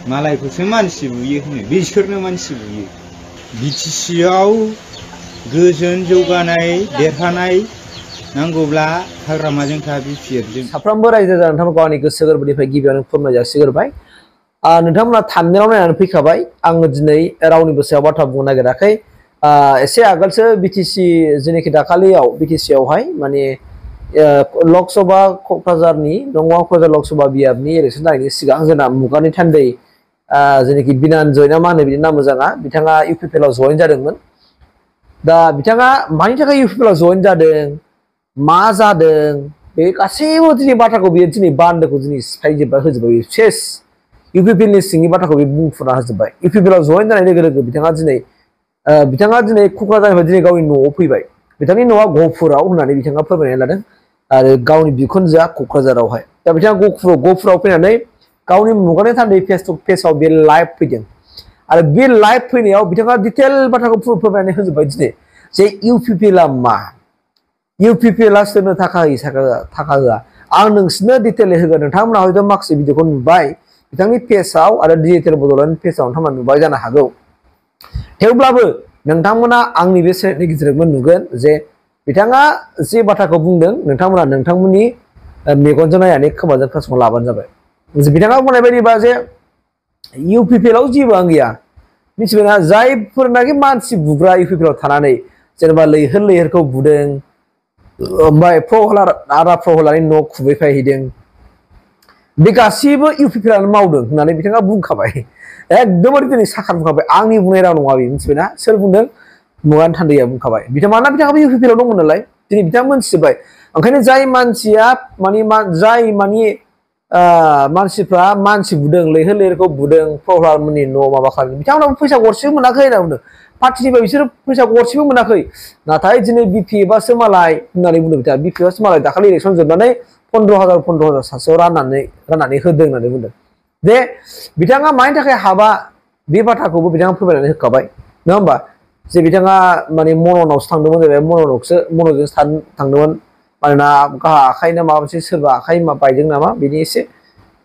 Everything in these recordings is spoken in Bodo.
मालायखौसो मानसि बुयो होनो बिसोरनो मानसि बुयो बिटिसिआव गोजोन जौगानाय देरहानाय नांगौब्ला हाग्रामाजों था बिपिएफजों साफ्रोमबो रायजो राजा नोंथांमोनखौ आंनि गोसो गोरबोनिफ्राय गिबियावनो फोरमाय जासिगोरबाय नोंथांमोना थाम्बनेलाव नायनानै फैखाबाय आङो दिनै रावनिबो सायाव बाथ्रा बुंनो नागिराखै एसे आगोलसो बिटिसि जेनेखि दाखालियाव बिटिसिआवहाय माने लकसभा क'क्राझारनि नंगौ क'क्राझार लकसभा बियाबनि इलेक्सन जानायनि सिगां जोंना मुगानि थान्दै जेनेखि बिनान्जय ना मा होनो बिनि नाम मोजाङा बिथाङा इउपिपिएलआव जइन जादोंमोन दा बिथाङा मानि थाखाय इउपिपिएलआव जइन जादों मा जादों बे गासैबो दिनै बाथ्राखौ बियो दिनै बान्दोखौ दिनै सिफायजोबबाय होजोबबाय सेस इउपिपिएलनि सिंनि बाथ्राखौ बे बुंफुरना होजोबबाय इउपिपिएलआव जइन जानाय लोगो लोगो बिथाङा दिनै क'क्राझारनिफ्राय दिनै गावनि न'आव फैबाय बिथांनि न'आ गहपुराव होननानै बिथाङा फोरमायनानै लादों आरो गावनि बिखुनजोआ क'क्राझाराव दा बिथाङा गहपुराव फैनानै गावनि मुगानि थान्दै फेस टु फेसआव बे लाइभ फैदों आरो बे लाइभ फैनायाव बिथाङा डिटेल बाथ्राखौ फोरमायनानै होजोबबाय दिनै जे इउपिपिएलआ मा इउपिपिएलआ सोरनो थाखा होआ आं नोंसोरनो डिटेलै होगोन नोंथांमोना हयथ' माखासे भिडिअखौ नुबाय बिथांनि पेजआव आरो डिजिटेल बड'लेण्ड पेजआव नोंथांमोना नुबाय जानो हागौ थेवब्लाबो नोंथांमोना आंनि बे चेनेलनि गेजेरजोंबो नुगोन जे बिथाङा जे बाथ्राखौ बुंदों नोंथांमोना नोंथांमोननि मेगनजों नायनानै खोमाजों खोनासंना लाबानो जाबाय बिथाङा बुंनाय बायदिबा जे इउपिपिएलआव जेबो आं गैया मिथिबायना जायफोरनाखि मानसि बुग्रा इउपिपिएलआव थानानै जेनेबा लैहोरखौ बुदों ओमफ्राय आदा प्रहलादनि न' खुबैफायहैदों बे गासैबो इउपिपिएलआनो मावदों होननानै बिथाङा बुंखाबाय एकदमबारे दिनै साखार बुंखाबाय आंनि बुंनाय राव नङा बे मिथिबायना सोर बुंदों मुगानि थान्दैया बुंखाबाय मानोना बिथाङाबो इउपिपिएलआव दंमोन नालाय दिनै बिथाङा मोनथिजोब्बाय ओंखायनो जाय मानसिया मानसिफ्रा मानसि बुदों लैहोरखौ बुदों प्रहलादमोननि न' माबा खालामदों बिथांमोनाबो फैसा गरसेबो मोनाखै होनना बुंदों पार्टिनिफ्राय बिसोरो फैसा गरसेबो मोनाखै नाथाय दिनै बिपिएफआसो मालाय होननानै बुंदों बिथाङा बिपिएफआसो मालाय दाखालि इलेक्सन जोबनानै 15,000 सासेयाव राननानै होदों होननानै बुंदों जे बिथाङा मानि थाखाय हाबा बे बाथ्राखौबो बिथाङा फोरमायनानै होखाबाय नङा होमबा जे बिथाङा माने मन'नावसो थांदोंमोन जाहैबाय मन'जोंसो थांदोंमोन मानोना गाहा आखाइना माबा मोनसे सोरबा आखाइ बायदों नामा बिनि एसे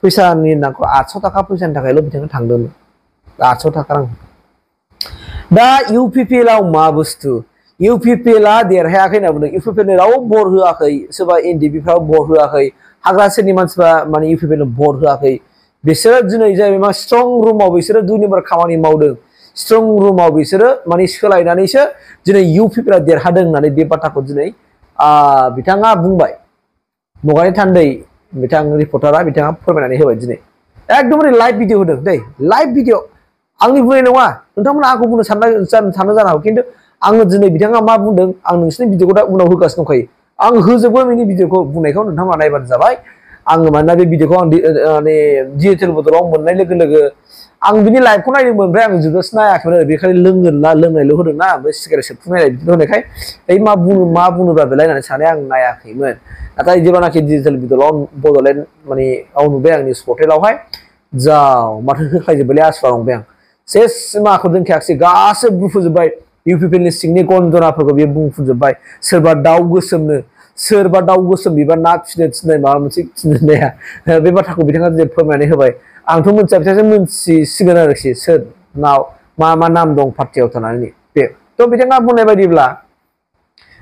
फैसानि नांगौ 800 थाखा फैसानि थाखायल' बिथाङा थांदोंमोन 800 थाखा रां दा इउपिपिएलआव मा बुस्थु इउपिपिएलआ देरहायाखै होनना बुंदों इउपिपिएलनो रावबो भट होआखै सोरबा एनडिपिफ्राबो भट होआखै हाग्रा सेरनि मानसिफ्रा माने इउपिपिएलनो भट होआखै बिसोरो दिनै जाहैबाय मा स्ट्रं रुमाव बिसोरो 2 नाम्बार खामानि मावदों स्ट्रं रुमाव बिसोरो माने सोलायनानैसो दिनै इउपिपिएलआ देरहादों होननानै बे बाथ्राखौ दिनै बिथाङा बुंबाय मुगानि थान्दै बिथां रिपर्टारा बिथाङा फोरमायनानै होबाय दिनै एकदमबारे लाइभ भिडिअ होदों दै लाइभ भिडिअ आंनि बुंनाय नङा नोंथांमोना आंखौ बुंनो सानो जानो हागौ खिन्थु आङो दिनै बिथाङा मा बुंदों आं नोंसोरनि भिडिअखौ दा उनाव होगासिनो दंखायो आं होजोबगोन बिनि भिडिअखौ बुंनायखौ नोंथांमोना नायबानो जाबाय आङो मानोना बे भिडिअखौ आं डिजिटेल बदलाव मोननाय लोगो लोगो आं बिनि लाइभखौ नायदोंमोन ओमफ्राय आं जोबजासे नायाखैमोन आरो बेखायनो लोंनायल' होदोंना ओमफ्राय सिगारेट सोबफुंनाय बिदिल' होनायखाय मा बुङोब्ला बेलाय होननानै सानै आं नायाखैमोन नाथाय जेब्लानाखि डिजिटेल बड'लेण्ड माने नुबाय आंनि पर्टेलावहाय माथो होख्लायजोब्बायलै आसुरा नंबाय आं सेस माखौ दोनखायाखिसै गासैबो बुंफुजोब्बाय इउपिपिएलनि सिंनि गन्दनाफोरखौ बेयो बुंफुजोब्बाय सोरबा दाउ गोसोम बिबा ना फिसिनो थिननाय माबा मोनसे थिननाया बे बाथ्राखौ बिथाङा दिनै फोरमायनानै होबाय आंथ' मोनथिया बिथांजों मोनथिसिगोन आरोखि सोरनाव मा नाम दं पार्टियाव थानानै बे थ' बिथाङा बुंनाय बायदिब्ला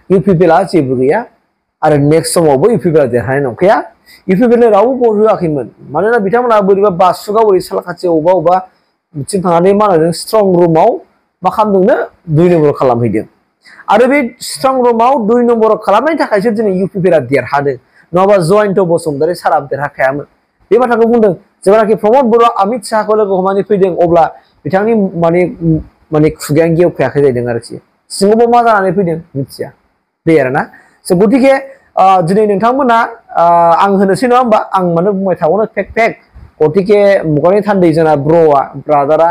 इउपिपिएलआ जेबो गैया आरो नेक्स्ट समावबो इउपिपिएलआ देरहानाय नंखाया इउपिपिएलनो रावबो भट होआखैमोन मानोना बिथांमोना बोरैबा बासुगाव ओरै सालाखाथि अबेबा बिथिं थांनानै मा होनदों स्ट्रं रुमाव मा खालामदोंनो 2 नम्बर खालामहैदों आरो बे स्ट्रं रुमाव 2 नम्बर खालामनायनि थाखायसो दिनै इउपिपिएलआ देरहादों नङाबा जयन्त बसुमतारी सारा देरहाखायामोन बे बाथ्राखौ बुंदों जेब्लानाखि प्रमद बर'आ अमित शाहखौ लोगो हमनानै फैदों अब्ला बिथांनि माने खुगायानो गेवखायाखै जाहैदों आरोखि सिङावबो मा जानानै फैदों मिथिया बे आरोना गतिके दिनै नोंथांमोना आं होनोसै नङा होमबा आं मानो बुंबाय थाबावनो फेक गतिके मुगानि थान्दै जोंना ब्रादारा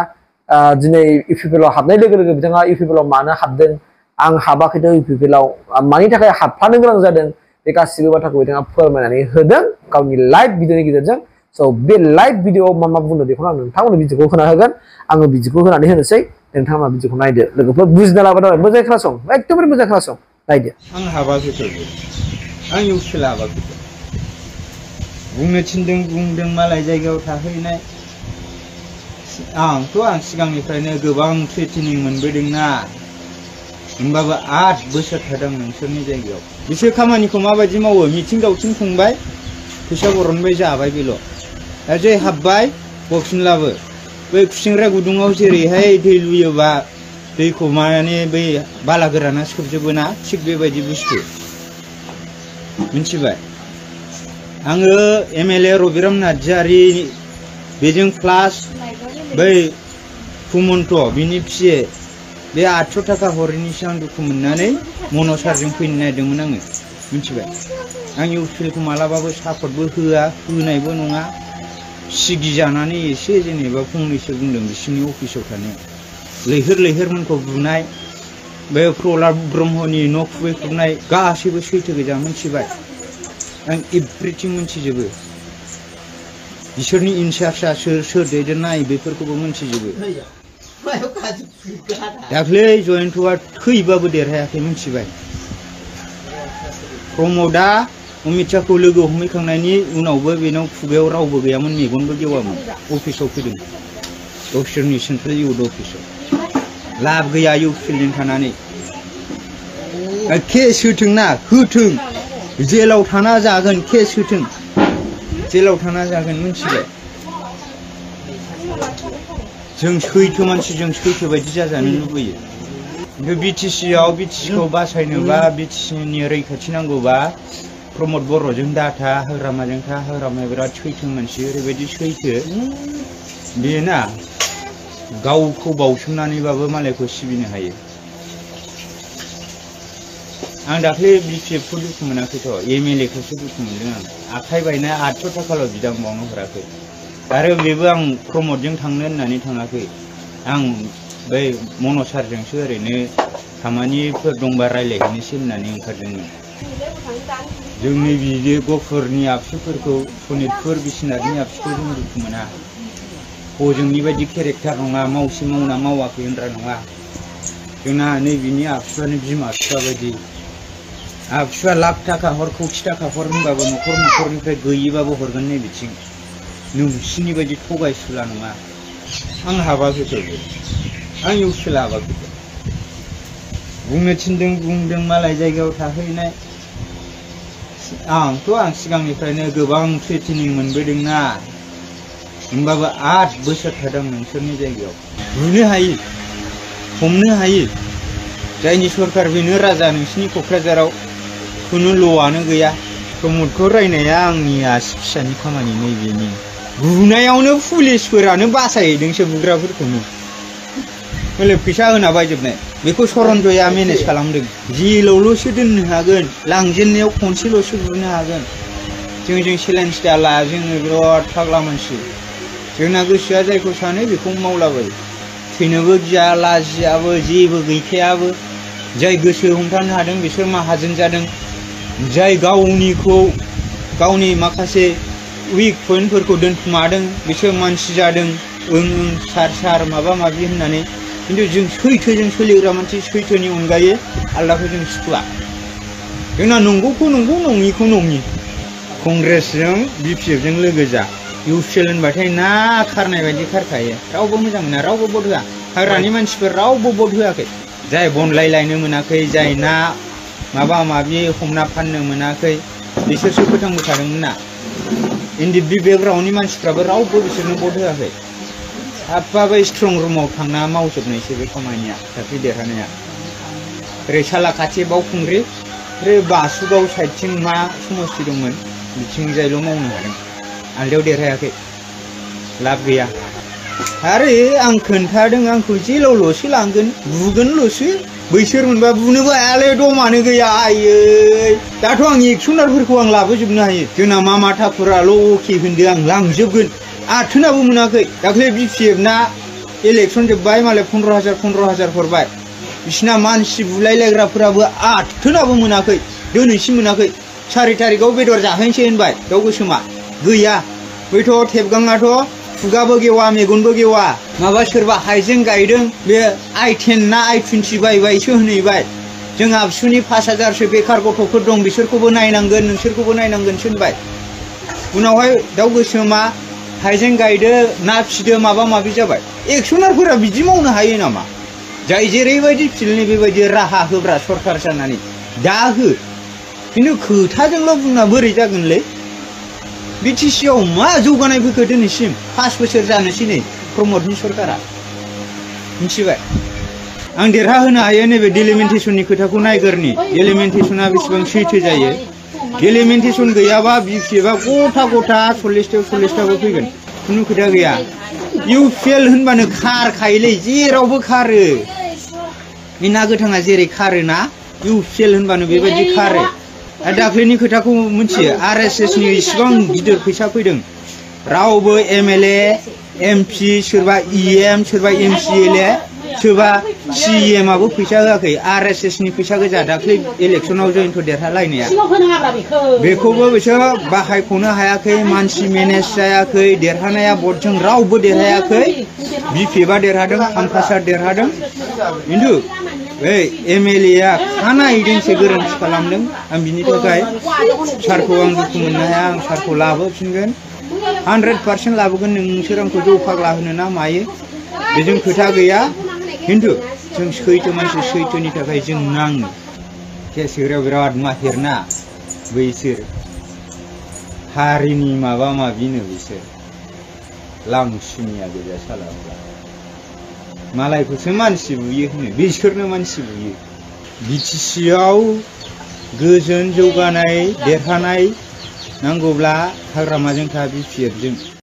दिनै इउपिपिएलआव हाबनाय लोगो लोगो बिथाङा इउपिपिएलआव मानो हाबदों आं हाबाखैथ' इउपिपिएलआव मानि थाखाय हाबफानो गोनां जादों बे गासिबो बाथ्राखौ बिथाङा फोरमायनानै होदों गावनि लाइभ भिडिअनि गेजेरजों स' बे लाइभ भिडिअआव मा बुंदों बेखौनो आं नोंथांमोननो भिडिअखौ होना होगोन आङो भिडिअखौ होनानै होनोसै नोंथाङा भिडिअखौ नायदो लोगोफोर बुजिना लाबानो जाबाय मोजाङै खोनासं एकदमबारे मोजां खोनासं नायदो आं हाबाखैथ' आं इउपिपिएल हाबाखैथ' बुंनो थिनदों बुंदों मालाय जायगायाव थाहैनाय आं सिगांनिफ्रायनो गोबां ट्रेनिं मोनबोदोंना होमबाबो 8 बोसोर थादों नोंसोरनि जायगायाव बिसोर खामानिखौ माबायदि मावो मिथिं दावथिं खुंबाय फैसा बरनबाय जाबाय बेल' दा जे हाबबाय बक्सिनलाबो बै खुसिंग्रा गुदुङाव जेरैहाय दै लुयोबा दैखौ माने बै बाला गोराना सोबजोबोना थिग बेबायदि बुस्थु मिथिबाय आङो एमएलए रबिराम नार्जारि बेजों प्लास बै कुमन्त बिनि फिए बे 800 थाखा हरैनिसो आं दुखु मोननानै मनसारजों फैनो नागिरदोंमोन आङो मिथिबाय आं इउपिएलखौ मालाबाबो सापर्टबो होआ होनायबो नङा सिगि जानानै एसे जेनेबा फंनैसो बुंदों बिसिनि अफिसाव थानायाव लैहोर बुनाय बे प्रहलाद ब्रह्मनि न' खुबैख्रुबनाय गासैबो सैथो गोजा मिथिबाय आं एभ्रिथिं मिथिजोबो बिसोरनि इनचार्जआ सोर दैदेननाय बेफोरखौबो मिथिजोबो दाख्लै जयन्तआ थैबाबो देरहायाखै मिथिबाय प्रमदआ अमित शाहखौ लोगो हमहैखांनायनि उनावबो बेनाव खुगायाव रावबो गैयामोन मेगनबो गेवामोन अफिसाव फैदों गावसोरनि सेन्ट्रेल इउथ अफिसाव लाब गैया इउपिएलजों थानानै केस होथोंना होथों जेलाव थाना जागोन केस होथों जेलाव थाना जागोन मिथिबाय जों सैथो मानसिजों सैथो बायदि जाजानो लुबैयो खिन्थु बिटिसिखौ बासायनोबा बिटिसिनि रैखाथि नांगौबा प्रमद बर'जों दाथा हाग्रामाजों था हाग्रामाया बिराद सैथो मानसि ओरैबायदि सैथो बेयो ना गावखौ बावसोमनानैबाबो मालायखौ सिबिनो हायो आं दाख्लै बिपिएफखौ दुखु मोनाखैथ' एमएलएखौसो दुखु मोनदों आं आखाइ बायनाय 800 थाखाल' बिदां बावनो हराखै आरो बेबो आं प्रमदजों थांनो होननानै थाङाखै आं बै मनसारजोंसो ओरैनो खामानिफोर दंबा रायलायहैनोसै होननानै ओंखारदोंमोन जोंनि बिदि गफुरनि आबसुफोरखौ सनितपुर बिश्वनाथनि आबसुखौ जों दुखु मोना हजोंनि बायदि केरेक्टार नङा मावसे मावना मावाखै होनग्रा नङा जोंना नैबिनि आबसुआनो बिमा बिफा बायदि आबसुआ लाख थाखा हर कौटि थाखा हर होनबाबो न'खरनिफ्राय गैयिबाबो हरगोन नै बिथिं नोंसिनि बायदि थगायसुला नङा आं हाबाखैथ' आं इउपिएल हाबाखैथ' बुंनो थिनदों बुंदों मालाय जायगायाव थाहैनाय आं सिगांनिफ्रायनो गोबां ट्रेनिं मोनबोदोंना होमबाबो 8 बोसोर थादों नोंसोरनि जायगायाव बुनो हायो हमनो हायो जायनि सरकार बेनो राजा नोंसिनि क'क्राझाराव खुनु ल'आनो गैया प्रमदखौ रायनाया आंनि आसि फिसानि खामानि नैबेनि बुनायावनो पुलिसफोरानो बासायहैदोंसो बुग्राफोरखौनो हले फैसा होना बायजोबनाय बेखौ सरन्जया मेनेज खालामदों जेलावल'सो दोननो हागोन लांजेननायाव खनसेल'सो बुनो हागोन जों चेलेन्ज दाला जोङो बिराद फाग्ला मानसि जोंना गोसोआ जायखौ सानो बेखौ मावलाबायो थैनोबो गिया लाजियाबो जेबो गैखायाबो जाय गोसो हमथानो हादों बिसोर माहाजोन जादों जाय गावनि माखासे उइक पइन्टफोरखौ दोनखुमादों बिसोर मानसि जादों सार माबा माबि होननानै खिन्थु जों सैथोजों सोलिग्रा मानसि सैथोनि अनगायै आलदाखौ जों सुखुआ जोंना नंगौखौ नंगौ नङिखौ नङि कंग्रेसजों बिपिएफजों लोगो जा इउपिएल होनबाथाय ना खारनाय बायदि खारखायो रावबो मोजां मोना रावबो भट होआ हाग्रानि मानसिफोर रावबो भट होआखै जाय बनलाय लायनो मोनाखै जाय ना माबा माबि हमना फाननो मोनाखै बिसोरसो फोथांबाय थादोंमोन ना एनडिएफबि बेकग्राउन्डनि मानसिफ्राबो रावबो बिसोरनो भट होआखै हाब्बाबो स्ट्रं रुमाव थांना मावजोबनायसो बे खामानिया दाख्लै देरहानाया ओरै सालाखाथि बावखुंग्रि ओरै बासुगाव साइडथिं मा समस्ति दंमोन बिथिंजायल' मावनो हादों आलदायाव देरहायाखै लाब गैया आरो आं खोन्थादों आंखौ जेलावल'सो लांगोन बुगोनल'सो बैसोर मोनबा बुनोबो हायालै दमानो गैया आयै दाथ' आं एक्सनारफोरखौ आं लाबोजोबनो हायो जोंना मा माथाफोराल' अके होनदो आं लांजोबगोन आथोनाबो मोनाखै दाख्लै बिपिएफ ना इलेक्सन जोब्बाय मालाय 15,000 हरबाय बिसिना मानसि बुलायलायग्राफोराबो आथोनाबो मोनाखै दिनैसिम मोनाखै 4 तारिखआव बेदर जाहैनोसै होनबाय दाउ गोसोमा गैया बैथ' थेबगाङाथ' खुगाबो गेवा मेगनबो गेवा माबा सोरबा हाइजें गायदों बे i10 ना i20 बायबायसो होनहैबाय जों आबसुनि 5,000सो बेखार गथ'फोर दं बिसोरखौबो नायनांगोन नोंसोरखौबो नायनांगोनसो होनबाय उनावहाय दाउ गोसोमा हाइजें गायदो ना फिदो माबा माबि जाबाय एक्सनारफोरा बिदि मावनो हायो नामा जाय जेरैबायदि फिल्डनि बेबायदि राहा होब्रा सरखार जानानै दा हो खिन्थु खोथाजोंल' बुंना बोरै जागोनलै BTC आव मा जौगानाय फैखो दिनैसिम 5 बोसोर जानोसै नै प्रमदनि सरकारा मिथिबाय आं देरहा होनो हायो नैबे डिलिमिटेसननि खोथाखौ नायगोरनि डिलिमिटेसना बेसेबां सैथो जायो डिलिमिटेसन गैयाबा BPF गथा गथा 40-40 फैगोन खुनु खोथा गैया इउ फेल होनबानो खारखायोलै जेरावबो खारो बे ना गोथाङा जेरै खारोना इउ फेल होनबानो बेबायदि खारो दाख्लैनि खोथाखौ मिथियो RSS नि इसिबां गिदिर फैसा फैदों रावबो MLA MP सोरबा EM सोरबा MCLA सोरबा CEM आबो फैसा होआखै RSS नि फैसा गोजा दाख्लै इलेक्सनाव जयन्त देरहालायनाया बेखौबो बिसोर बाहायख'नो हायाखै मानसि मेनेज जायाखै देरहानाया भटजों रावबो देरहायाखै BPF आ देरहादों आमखासार देरहादों खिन्थु MLA आ खानायदोंसो गोरोन्थि खालामदों आं बिनि थाखाय सारखौ आं दुखु मोननो हाया आं सारखौ लाबोफिनगोन 100% लाबोगोन नोंसोर आंखौ जौ फाग्ला होनो ना मायो बेजों खोथा गैया खिन्थु जों सैथो मानसि सैथोनि थाखाय जों नाङो केस होग्रायाव बिराद माहिरना बैसोर हारिनि माबा माबिनो बिसोर लांसुनिया गोजा सालाब्ला मालायखौसो मानसि बुयो होनो बिसोरनो मानसि बुयो BTC आव गोजोन जौगानाय देरहानाय नांगौब्ला हाग्रामाजों था BPF जों